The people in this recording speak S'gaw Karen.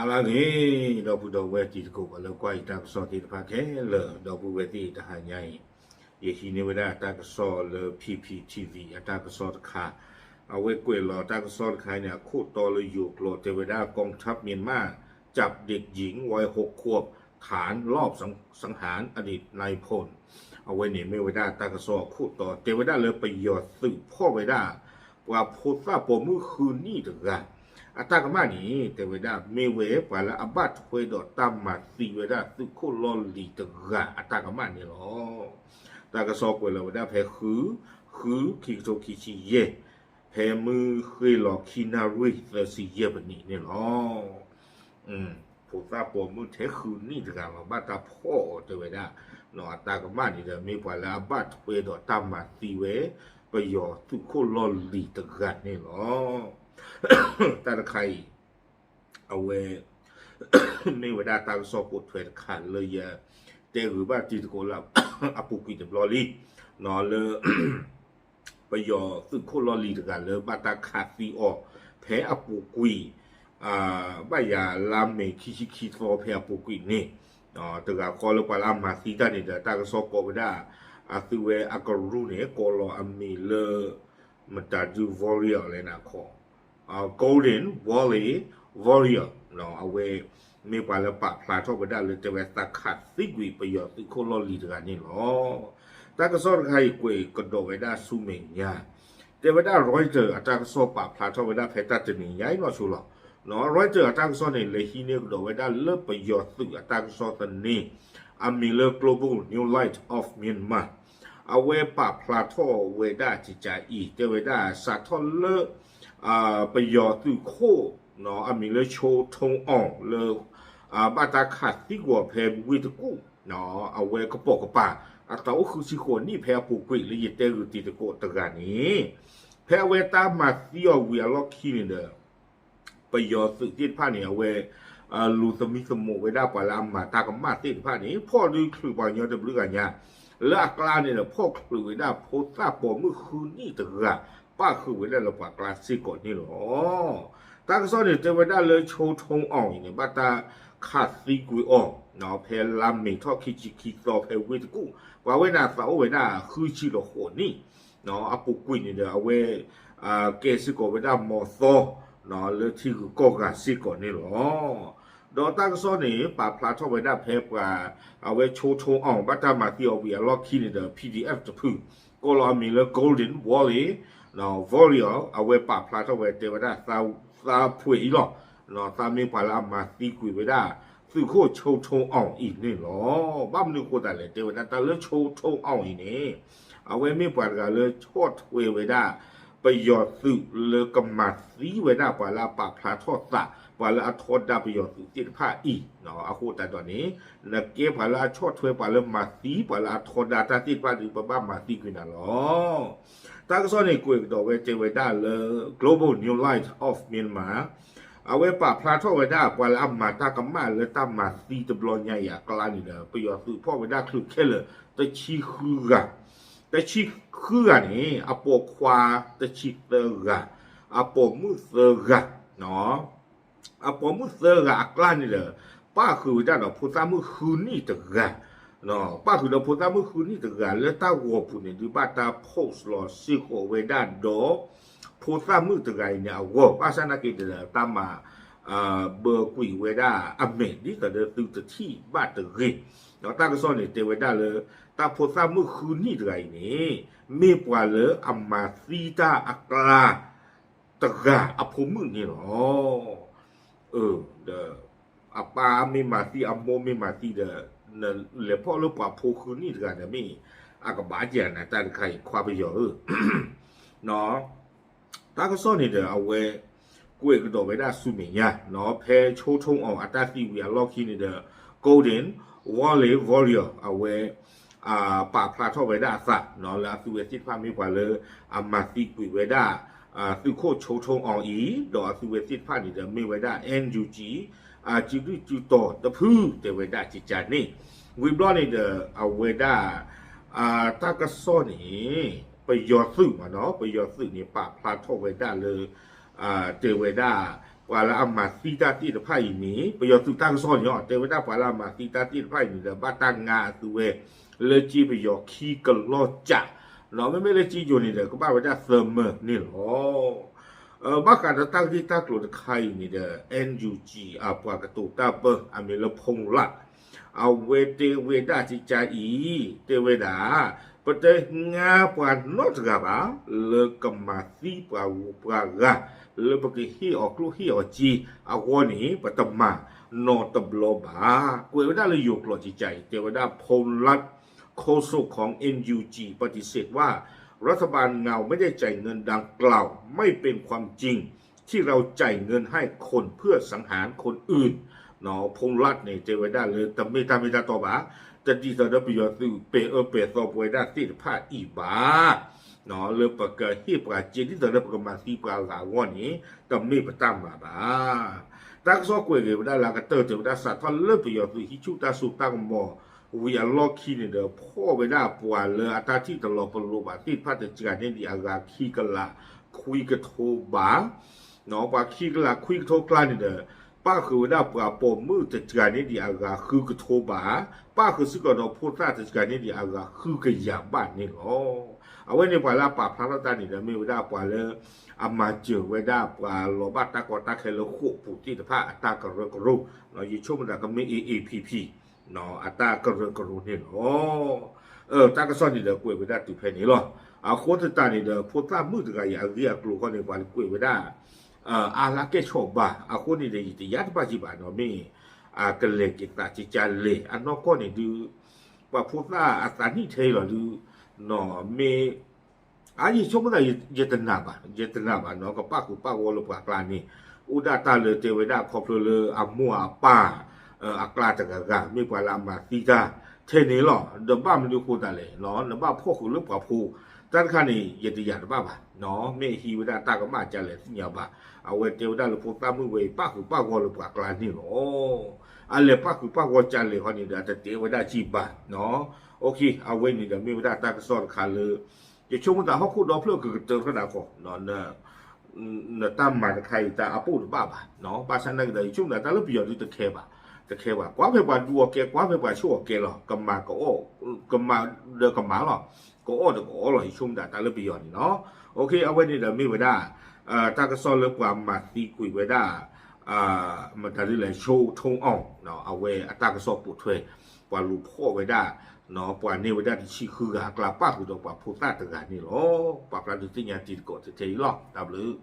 အလါဂ့ၤ ဒီပုၢ်ဒီဝဲၢ်တံၤသကိး ပှၤလၢကွၢ်ယတၢ်ကစီၣ်သ့ၣ်တဖၣ်ခဲလၢာ် ဒီပုၢ်ဝဲၢ်သ့ၣ်တဟါညါအံၤ, ယဟံးန့ၢ်ဝဲဒၣ်တၢ်ကစီၣ်လၢ P P T V အတၢ်ကစီၣ်တခါ, အဝဲကွဲးလီၤတၢ်ကစီၣ်တခါန့ၣ် အခိၣ်တီလၢယိၤကျိာ်တဲဝဲဒၣ် กองทัพเมียนมาจับเด็กหญิงวัยหกขวบ ฐานลอบสังหารอดีตนายพล အဝဲန့ၣ်မ့ၢ်ဝဲဒၣ်တၢ်ကစီၣ်အခိၣ်တီ တဲဝဲဒၣ်လၢပယီၤသုးဖီၣ်ဝဲဒၣ် ပှၤဖိသၣ်ပိာ်မုၣ်ဃုနံၣ်တဂၤ အတၢ်ကမၣ်န့ၣ် တဲဝဲဒၣ်မ့ၢ်ဝဲပှၤလၢအဘၣ်ထွဲဒီးတၢ်မၤသံဝဲဒၣ်သုးခိၣ်လီၢ်လံၤတဂၤအတၢ်ကမၣ်န့ၣ်လီၤ. တၢ်ကစီၣ်ကွဲးလီၤဝဲဒၣ်ဖဲဃု, ဃု ခံကထိခံဆံယဲၢ်, ဖဲမုၢ်ဃ့ၢ်လီၤခံနၣ်ရံၣ်သၢဆံယဲၢ်မံးနံးန့ၣ်လီၤ. ဖိသၣ်ပိာ်မုၣ်ထဲဃုနံၣ်တဂၤလီၤ ဘၣ်တၢ်ဖီၣ်အီၤတဲဝဲဒၣ်, အတၢ်ကမၣ်န့ၣ်ဒီး မ့ၢ်ပှၤလၢအဘၣ်ထွဲဒီးတၢ်မၤသံဝဲ ပယီၤသုးခိၣ်လီၢ်လံၤတဂၤန့ၣ်လီၤ. တၢ်တခါအံၤ အဝဲ မ့ၢ်ဝဲဒၣ်တၢ်ကစီၣ်ပိာ်ထွဲတခါလၢယ တဲဂုာ်ဘၣ်တံၤသကိးလၢ အပူၤကွံာ်တဘျီလံ, လၢ ပယီၤသုးခိၣ်လီၢ်လံၤတဂၤလၢဘၣ်တၢ်ခးသံအီၤ ဖဲအပူၤကွံာ် ဘၣ်ယၤလါမ့ၤခံဆံခံသီဖဲအပူၤကွံာ်န့ၣ်, တဂၤဃီလၢပှၤလၢအမၤသံတၢ်န့ၣ်ဒီး တၢ်ကစီၣ်ကိးဝဲဒၣ် အသုဝဲအကရူၢ်န့ၣ် ကိးလီၤအမံၤလၢ မတၤဒု Warrior လဲၣ်နခီ Golden Wally Warrior အဝဲ မ့ၢ်ပှၤလၢပာ်ဖျါထီၣ်ဝဲဒၣ်လၢတဲဝဲသးခးသံကွံာ်ပယီၤသုးခိၣ်လီၢ်လံၤတဂၤန့ၣ်လီၤ. တၢ်ကစီၣ်တခါအံၤကွဲးကဒီးဝဲဒၣ်ဆူမဲာ်ညါ, တဲဝဲဒၣ် Reuters အတၢ်ကစီၣ်ပာ်ဖျါထီၣ်ဝဲဒၣ်ဖဲတၢ်တနံၤညါအံၤနီၢ်ဆိလီၤ. Reuters အတၢ်ကစီၣ်န့ၣ် လဲၤဟံးန့ၢ်ကဒီးဝဲဒၣ်လၢပယီၤသုးအတၢ်ကစီၣ်သန့ အမံၤလၢ Global New Light of Myanmar အဝဲပာ်ဖျါထီၣ်ဝဲဒၣ်ကကးအံၤ တဲဝဲဒၣ်စးထီၣ်လၢ ပယီၤသုးခိၣ် အမံၤလၢ ဆိထိအီၤ လၢ ဘၣ်တၢ်ခးသံကွံာ်အီၤဖဲဝ့ၢ်တကူၣ် အဝဲကပိာ်ကပၤ အသးအိၣ်ဃုဆံဃိးနံၣ်ဖဲအပူၤကွံာ်လၢယတဲဂုာ်တံၤသကိးတဂၤန့ၣ် ဖဲအဝဲတၢ်မၤသံအီၤဝံၤအလီၢ်ခံန့ၣ်ဒီး ပယီၤသုးသ့ၣ်တဖၣ်န့ၣ် အဝဲ လူၤသမံသမိးဝဲဒၣ်ပှၤလၢအမၤတၢ်ကမၣ်သ့ၣ်တဖၣ်န့ၣ် ဖီၣ်ဒုချုးပှၤကညီတဘျုးဂၤညါ လၢအကျါန့ၣ်ဒီး ဖီၣ်ချုးဝဲဒၣ်ဖိသၣ်ပိာ်မုၣ်ဃုနံၣ်တဂၤ ပၣ်ဃုာ်ဝဲဒၣ်လၢပှၤကျါစ့ၢ်ကီးန့ၣ်လီၤ. တၢ်ကစီၣ်န့ၣ် တဲဝဲဒၣ်လၢ ဆိထိအီၤအံၤန့ၣ် ဘၣ်တၢ်ခးသံကွံာ်အီၤ ဖဲလါမ့ၤထီၣ်ခံဆံခံသီဖဲဝ့ၢ်တကူၣ် ပှၤဝဲန့ၣ်အသးအိၣ်ဝဲဒၣ်ဃုဆံဒီးဃိးနံၣ် အပူၤကွံာ်န့ၣ်ဒီး အဝဲ ကဲစ့ၢ်ကီးဝဲဒၣ်မီၤသီ လၢထံဂုၤကီၢ်ဂၤစ့ၢ်ကီးန့ၣ်လီၤ. ဒီးတၢ်ကစီၣ်န့ၣ် ပာ်ဖျါထီၣ်ဝဲဒၣ်ဖဲပှၤ အဝဲ ဆိထိအီၤ ဘၣ်တၢ်မၤသံအီၤဝံၤအလီၢ်ခံန့ၣ်ဒီး P D F တဖု ကိးလီၤအမံၤလၢ Golden Wally Warrior အဝဲပာ်ဖျါထီၣ်ဝဲတဲဝဲဒၣ် သးဖှဲးအံၤလီၤ. သးမ့ၢ်ပှၤလၢအမၤသံကွံာ်ဝဲဒၣ် သုးခိၣ်ဆိထိအီၤအံၤန့ၣ်လီၤ. ဘၣ်မနုၤအဃိသတးလဲၣ် တဲဝဲဒၣ်တၢ်လၢဆိထိအီၤအံၤန့ၣ် အဝဲမ့ၢ်ပှၤတဂၤလၢဆီၣ်ထွဲဝဲဒၣ် ပယီၤသုးလၢကမၤသံဝဲဒၣ်ပှၤလၢအပာ်ဖျါထီၣ်သး ပှၤလၢအထီဒါပယီၤသုးသ့ၣ်တဖၣ်အံၤ အဃိသတးဒီးန့ၣ် နကဲပှၤလၢအဆီၣ်ထွဲ ပှၤလၢမၤသံ ပှၤလၢအထီဒါတၢ်သ့ၣ်တဖၣ်ဒီး ပဘၣ်မၤသံကွံာ်နၤလီၤ. တၢ်ကစီၣ်န့ၣ် ကွဲးကဒီးဝဲတဲဝဲဒၣ်လၢ Global New Light of Myanmar အဝဲပာ်ဖျါထီၣ်ဝဲဒၣ် ပှၤလၢအမၤတၢ်ကမၣ်လၢတၢ်မၤသံတဘျီညါအံၤအကျါန့ၣ်ဒီး ပယီၤသုးဖီၣ်ဝဲဒၣ်ချုးခဲလၢာ် တဆံဃုဂၤ, တဆံဃုဂၤန့ၣ် အပိာ်ခွါတဆံသၢဂၤ, အပိာ်မုၣ်သၢဂၤ အပိာ်မုၣ်သၢဂၤအကျါန့ၣ်ဒီး ပၣ်ဃုာ်ဝဲဒၣ်ဒီးဖိသၣ်မုၣ်ဃုနံၣ်တဂၤ, ပၣ်ဃုာ်ဒီးဖိသၣ်မုၣ်ဃုနံၣ်တဂၤလၢတၢ်ဂီၤပူၤန့ၣ် ဒုးဘၣ်တၢ် post လီၤစ့ၢ်ကီးဝဲဒၣ်ဒီး ဖိသၣ်မုၣ်တဂၤအံၤန့ၣ်အဂီၢ် ဘၣ်ဆၣ်နာ်က့ဒီး တၢ်မၤ ဘၢကွံာ်ဝဲဒၣ်အမဲာ် ဒ်သိးဒီးသုတထံၣ်ဘၣ်တဂ့ၤ, ဒီးတၢ်ကစီၣ်န့ၣ် တဲဝဲဒၣ်လၢ တၢ်ဖိသၣ်မုၣ်ဃုနံၣ်တဂၤအံၤန့ၣ် မ့ၢ်ပှၤလၢအမၤသံတၢ်အကျါ တဂၤအဖိမုၣ်န့ၣ်လီၤ. ဒီး အပၢ်မ့ၢ်မၤသံ အမိၢ်မ့ၢ်မၤသံဒီး နလဲၤဖီၣ်လၢပှၤဖိဃုနံၣ်တဂၤဒီးမ့ၢ် အကဘၣ်ကနၤတၢ်တခါအံၤ ခွါပယီၤဧၢ တၢ်ကစီၣ်န့ၣ်ဒီး အဝဲ ကွဲးကဒီးဝဲဒၣ်ဆူမဲာ်ညါ ဖဲဆိထိအီၤအတၢ်သံဝံၤအလီၢ်ခံန့ၣ်ဒီး Golden Wally Warrior အဝဲ ပာ်ဖျါထီၣ်ဝဲဒၣ်အသး လၢအသုဝဲသ့ၣ်တဖၣ်မ့ၢ်ပှၤလၢ အမၤသံကွံာ်ဝဲဒၣ် သုးခိၣ်ဆိထိအီၤအံၤ ဒီးအသုဝဲသ့ၣ်တဖၣ်န့ၣ်ဒီး မ့ၢ်ဝဲဒၣ် NUG စုဒုၣ်စုတီၤတဖု တဲဝဲဒၣ်ကကန့ၣ် ဝံၤဘျီန့ၣ်ဒီး အဝဲဒၣ် တၢ်ကစီၣ်န့ၣ် ပယီၤသုးမးနီၤ ပယီၤသုးန့ၣ် ပာ်ဖျါထီၣ်ဝဲဒၣ်လၢ တဲဝဲဒၣ် ပှၤလၢအမၤသံတၢ်သ့ၣ်တဖၣ်အံၤန့ၣ် ပယီၤသုးတၢ်ကစီၣ်န့ၣ်လီၤ တဲဝဲဒၣ်ပှၤလၢအမၤသံတၢ်သ့ၣ်တဖၣ်အံၤန့ၣ်ဒီး ဘၣ်တၢ်ငါအသုဝဲ လၢကၠ့ပယီၤခံကလီၢ်ကၠး, မ့မ့ၢ်လၢကၠ့ယိၤန့ၣ်ဒီး ကဘၣ်ဝဲဒၣ်သၢမၢန့ၣ်လီၤ. ဘၣ်ဃးဒီးတၢ်ဂ့ၢ်တၢ်ကျိၤတခါအံၤန့ၣ်ဒီး NUG အပှၤကတိၤတၢ်ပၢ အမံၤလၢ ဖူလး အဝဲတဲဝဲဒၣ်ကကါအံၤ တဲဝဲဒၣ် ပတငါပှၤနီတဂၤဘၣ် လၢကမၤသံပှၤဂုၤပှၤဂၤ လၢပကဟ့ၣ်အီၤကျိၣ်ဟ့ၣ်အီၤစ့အဂီၢ်န့ၣ် ပတမၤနီတဘျီဘၣ်. ကွဲးဝဲဒၣ်လၢယိၤကျိာ်ကကါအံၤ တဲဝဲဒၣ် ဖူလး โฆษกของ เอ็นยูจี ปฏิเสธว่า รัฐบาลเงาไม่ได้จ่ายเงินดังกล่าว ไม่เป็นความจริงที่เราจ่ายเงินให้คนเพื่อสังหารคนอื่น ဖူလး န့ၣ် တဲဝဲဒၣ်လၢတမ့ၢ်တၢ်မ့ၢ်တၢ်တီဘၣ်, တဒ်သိးဒီးပယီၤသုးပဲာ်အၢပဲာ်သီပဝဲဒၣ်သ့ၣ်တဖၣ်အံၤဘၣ် လၢပကဟ့ၣ်ပှၤစ့ ဒ်သိးဒီးပကမၤသံပှၤဂၤအဂီၢ်န့ၣ် တမ့ၢ်ပတၢ်မၤဘၣ်. တၢ်ကစီၣ်ကွဲးဂ့ၤဝဲဒၣ်လၢအကတၢၢ် တဲဝဲဒၣ် စးထီၣ်လၢပယီၤသုးဟံးဆူၣ်တၢ်စိတၢ်ကမီၤဝံၤအလီၢ်ခံန့ၣ်ဒီး ဖီၣ်ဝဲဒၣ်ပှၤလၢအတၢ်ထံၣ်တလီၤပလိာ်ဘၣ်သ့ၣ်တဖၣ်တစှၤန့ၢ်ဒံးအဂၤခံကလးခွံကထိဘး ပှၤခံကလးခွံကထိကျါန့ၣ်ဒီး ပၣ်ဃုာ်ဝဲဒၣ်ပှၤပိာ်မုၣ်တစှၤန့ၢ်ဒံးအဂၤဃုကထိဘး, ပၣ်ဃုာ်စ့ၢ်ကီးဒီးဖိသၣ်တစှၤန့ၢ်ဒံးအဂၤဃုကယၤဘးန့ၣ်လီၤ. အဝဲန့ၣ်ပှၤလၢအပာ်ဖျါထီၣ်တၢ်န့ၣ်ဒီး မ့ၢ်ဝဲဒၣ်ပှၤလၢ အမၤစၢၤဝဲဒၣ်ပှၤလီၤဘၣ်တၢ်ကီတၢ်ခဲလၢဃိာ်ပူၤသ့ၣ်တဖၣ်အတၢ်ကရၢကရိ, ယဆိကမိၣ်သးကမ့ၢ် A A P P အတၢ်ကရၢကရိန့ၣ်လီၤ. တၢ်ကစီၣ်န့ၣ်ဒီးကွဲးဝဲဒၣ်တုၤဖဲန့ၣ်လီၤ. အဃိသတးန့ၣ်ဒီး ဖိသၣ်မုၣ်တဂၤအံၤအဂ့ၢ်အကျိၤဃီန့ၣ် ပှၤကွဲးဝဲဒၣ် အါလၢကဲၣ်ဆိးဘၣ်, အဃိန့ၣ်ဒီး ယတယါတဘၣ်ကံဘၣ်နီၤ မ့ၢ် ကလဲၤက့ၤသးကကါလဲၣ် အနီၢ်ကီၢ်န့ၣ်ဒုး ပှၤဖိသၣ်အသးနံၣ်ထဲအံၤလီၤဒုး နီၤ မ့ၢ် အါ ယဆိကမိၣ်သး ယတနာ်ဘၣ် ယတနာ်ဘၣ်နီၤ ကပၣ်ဃုာ်ပၣ်ဂီၢ်လၢပှၤကျါန့ၣ် အိၣ်ဒၣ်တၢ်လၢတဲဝဲဒၣ်ခီဖျိလၢအမိၢ်အပၢ် အကျါတဂၤဂၤ မ့ၢ်ပှၤလၢအမၤသံတၢ်ထဲန့ၣ်လီၤ. ဒီးဘၣ်မနုၤဃိသးလဲၣ် နဘၣ်ဖီၣ်ဃုာ်လၢပှၤဖိ တၢ်တခါန့ၣ် ယတယါတဘၣ်ဘၣ် မ့ၢ်အဟံးဝဲဒၣ်တၢ်ကမၣ်ကလဲၣ်သ့ၣ်ညါဘၣ်. အဝဲတဲဝဲဒၣ်လၢဖိသၣ်မုၣ်ဝဲအံၤ ပၣ်ဃုာ်ပၣ်ဂီၢ်လၢပှၤကျါန့ၣ်လီၤ. အလဲၤပၣ်ဃုာ်ပၣ်ဂီၢ်ကလဲၣ်ဃီန့ၣ်ဒီး အတတဲဝဲဒၣ်ကံဘၣ် အဝဲန့ၣ်ဒီးမ့ၢ်ဝဲဒၣ်တၢ်ကစီၣ်တခါလၢ ယဆိကမိၣ်သးဟီၣ်ခိၣ်ဒီဖျၢၣ်ကကတၢၢ်ထီၣ်ဒၣ်ဃီ နတၢ်မၤတခါအံၤတၢ်အပိၣ်တဘၣ်ဘၣ်. ဘၣ်ဆၣ်သနာ်က့ဒီး ယဆိကမိၣ်သးတၢ်လၢပယီၤဒုးတခဲဘၣ်, တခဲဘၣ်. ကွၢ်ဖဲပှၤဒူအီၤကဲ ကွၢ်ဖဲပှၤဆိၣ်အီၤကဲလီၤ. ကမၤကမၤဒီးကမၤလီၤ. ကအီၣ်ဒီးကအီလီၤ. ယဆိကမိၣ်သးတၢ်လၢပယီၤန့ၣ်လီၤ. အဝဲန့ၣ်ဒီးမ့ၢ်ဝဲဒၣ် တၢ်ကစီၣ်လၢပှၤမၤသံကွံာ်ဝဲဒၣ် မတၤဒ်လဲၣ် ဆိထိအီၤ အဝဲအတၢ်ကစီၣ်ပိာ်ထွဲ ပှၤလူၤဖီၣ်ဝဲဒၣ် ပှၤန့ၢ်ဝဲဒၣ်တဆံဃုဂၤအကျါ ပၣ်ဃုာ်ဒီးပှၤဖိသၣ်တဂၤန့ၣ်လီၤ. ပာ်ဖျါဒုးသ့ၣ်ညါတံၤသကိးထဲအံၤလီၤ. တၢ်ဘျုး